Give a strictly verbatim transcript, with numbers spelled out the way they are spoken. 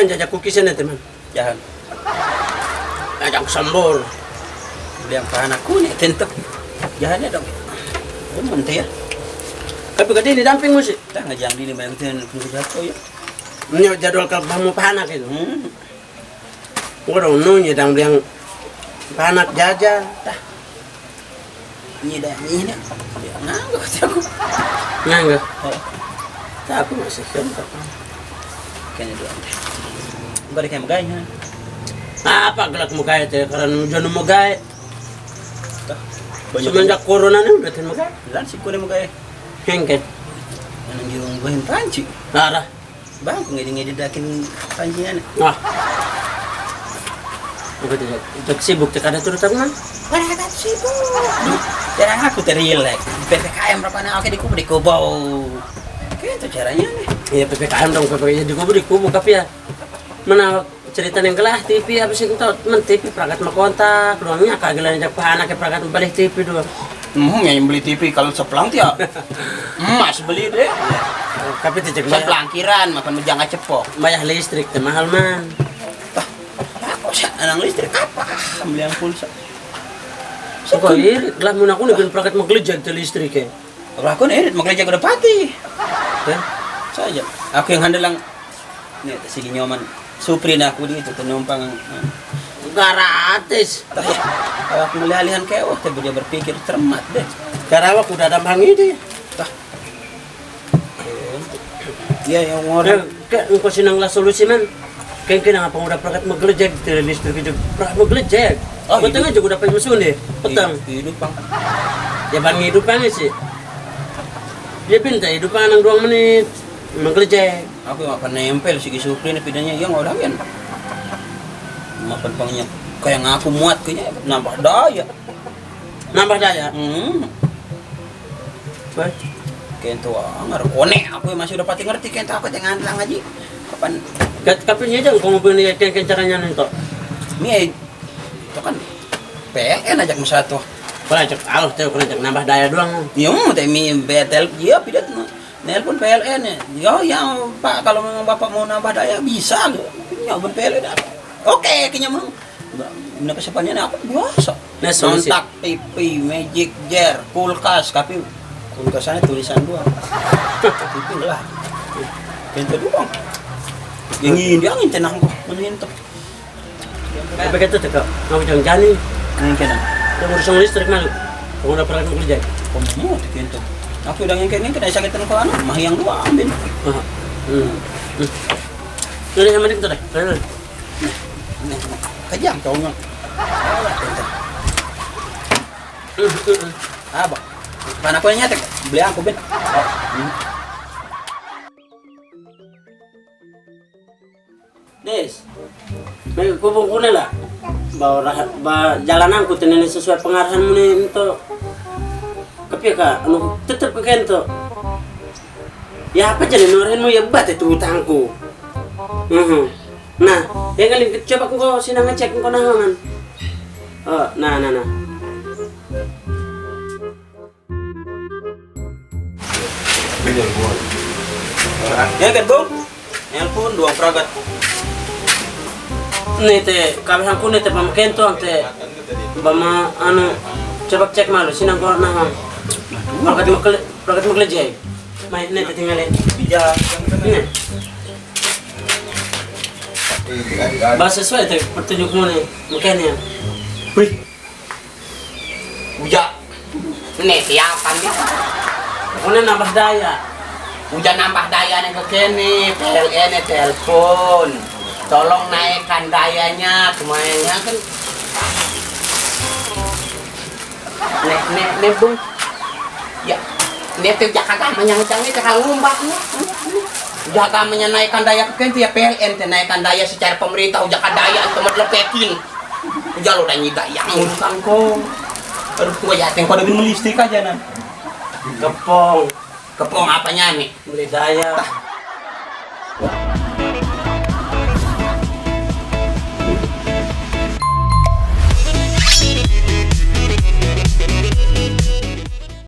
Jaja kukis ini, teman. Jahan. Ajak sambor. Beli yang panak kuning, tentu. Jahannya dong. Demen tuh ya. Tapi gede ini damping musik. Tah, ngajang di lima yang ten, tunggu jatuh ya. Ini jadwal kalau mau panak itu. Hmm. Gua dong nunyi dang bilang panak jaja. Tah. Ini dah, ini dah. Ya, nganggo, kata aku. Nganggo? Oh. Tah, aku masih kan, kata. Kayaknya dulu. Enggak ada kayak megai, ya. Apa gelak megai teh? Karena hujan megai. Tah, banyak. Semenjak corona ini udah ten megai. Lan si kuda megai. Hengken. Yang di rumah panci. Larah. Bang, ngedi-ngedi dakin pancingan. Wah. Aku tidak, tidak sibuk, tidak ada turut aku, man. Pada kata sibuk. Jarang aku teriak. P P K M berapa nak? Oke, di kubu, di kubu. Oke, itu caranya nih. Iya, P P K M dong, P P K M di kubu, di kubu, tapi ya. Mana cerita yang gelah T V apa sih, entot? Men T V perangkat mah kontak, doangnya kagak lah, ajak anak perangkat balik T V doang. Hmm, yang beli T V kalau seplang tiap. Emas beli deh. Tapi teh cek bayar, seplang kiran, makan mejang cepok. Bayar listrik teh mahal, man. Tah, aku sih anak listrik apa? Ah, beli yang pulsa. Kok iri lah, mun aku nih perangkat mah gelejek teh listrik ya. Kalau aku nih, makanya jago dapati. Ya? Saja. Aku yang handal yang nih, si nyoman supri aku di itu penumpang. Gratis. Tah, ya. Kalau aku melihat-lihat kayak, wah, tapi dia berpikir cermat deh. Karena aku udah ada Bang Idi. Tah. Iya, yang orang. Kayak, kayak engkau sinang lah solusi, man. Kayak kena apa udah perangkat menggelejek, di listrik itu perangkat menggelejek. Oh, iya. Betulnya juga udah pakai mesin deh, petang. Hidup, Bang. Ya, Bang, hidup, Bang, sih. Dia pinta hidup, Bang, nang doang menit. Menggelejek. Aku yang akan nempel si Supri ini pidanya, yang orang kan. Makan pangnya kayak ngaku muat kayaknya, nambah daya. Nambah daya? Hmm. Weh. Kento, ah, ngar-, konek aku yang masih udah pati ngerti, kento aku jangan bilang aja. Kapan? Kat-, kapan ya, Jang, kamu punya ken-, ken caranya nih, kok? Ini, itu kan P L N ajak masa tuh. Kalau ajak, kalau tuh, kalau ajak nambah daya doang. Iya, mau teh mi betel, iya, pidat, nelpon P L N ya. Yo, ya, Pak, kalau memang Bapak mau nambah daya, bisa, lo. Punya pun P L N ada. Oke, kayaknya mau. Nggak, nggak kesepanjangnya apa? Biasa. Nah, solusi. Kontak, T V, magic jar, kulkas, tapi kulkasannya tulisan doang. T V lah. Pintu doang. Yang ini angin tenang kok, mending tuh. Tapi kata tuh, Kak, mau jangan jani. Yang kena. Yang urusan listrik malu. Kamu udah pernah kerja? Kamu mau tuh pintu. Aku udah ngengkek-ngengkek, dari sakit kok anu, mah yang dua ambil. Aha. Hmm. Hmm. Jadi yang mending tuh deh. Keren. Nih, kejam cowoknya. Alah, pintu. Hmm, hmm, hmm. Apa? Mana aku yang nyetek? Beli aku, Ben. Hmm. Des, me kubung kune lah. Ba, ba jalananku tenene sesuai pengarahanmu ne ento. Tapi ya, Kak, anu tetep ke kento. Ya apa jadi norenmu ya, bat itu utangku. Mhm. Nah, yang kali coba ku kau sini ngecek ku nahangan. Oh, nah, nah, nah. Ya kan, Bung? Nelpon doang pragat. Nih, teh, kami hangku nih, teh, pamakentuang, teh. Bama, anu, coba cek malu, sini aku nah. Pragat makele, pragat makele jai. Mai, nih, teh, tinggalin. Iya. Nih. Bahasa sesuai, teh, petunjukmu nih, makanya. Wih. Uja. Nih, siapa nih? Pokoknya nambah daya. Uja nambah daya nih ke kene, P L N nih telepon. Tolong naikkan dayanya, semuanya kan. Nih, nih, nih, Bung. Ya, nih tuh jaga namanya ngecang nih, jaga ngumbak nih. Jaga namanya naikkan daya ke kene, ya P L N teh naikkan daya secara pemerintah, uja ka daya, itu mah lepekin. Uja lo udah nyida yang urusan ko. Aduh, gua yakin kau udah beli listrik aja, nah. Kepong. Kepong apanya nih? Beli daya. Tah,